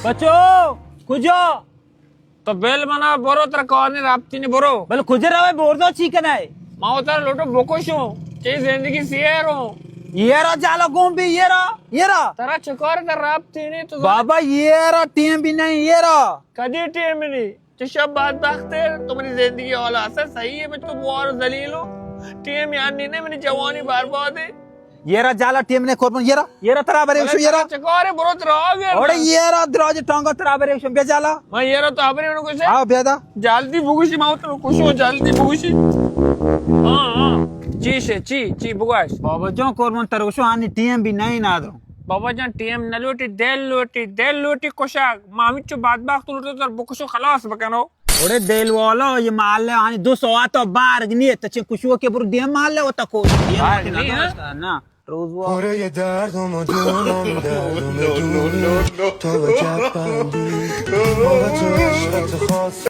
بچو، کجا؟ تو بل منا، برو، ترا کار نی، رابطی نی، برو۔ بل کجا روے، برزا چی کنئے؟ ما وترا لوٹو بکشوں، چی زندگی سیر ہوں۔ یرا جالا گون بی، یرا، یرا۔ ترا چکار، ترا رابطی نی تو۔ بابا، یرا ٹیم بی نئیں، یرا۔ کدی ٹیم نی؟ چہ شپ بدبخت ئے، تو منی زندگی حال است، صحیح ئے، من تو بوار ذلیل ہوں۔ ٹیم یعنی نہ منی جوانی برباد ئے۔ یرا جالا ٹیم نئیں قربان، یرا، یرا ترا برے وشو، یرا۔ چکارے، برو ترا آگے۔ اوڑے یرا دراج ٹانگا ترا برے وشو، بیا جالا۔ من یرا تو برے ونو کشے۔ آ بیا دا۔ جلدی بگوشی، ما تو کشو، جلدی بگوشی۔ ہاں، ہاں۔ چی شے، چی، چی بگوش۔ بابا جان قربان ترا وشو، آنی ٹیم بی نئیں نادرو۔ بابا جان، ٹیم نہ لوٹی، دل لوٹی، دل لوٹی کشگ۔ ما ہمچو بدبخت لوٹو تر بکشو خلاص بکنو۔ اوڑے دل والا، یہ محلہ آنی دو ساعت بارگ نیت، چہ کشو کے برو دیم محلہ وتا کو۔ دیم بارگ محلہ نی، ہاں؟ نا، روز وا۔ اوڑے یہ درد ہم دونم، درد ہم دونم، تو جا پندی، اوڑے تو عشق تو خاص۔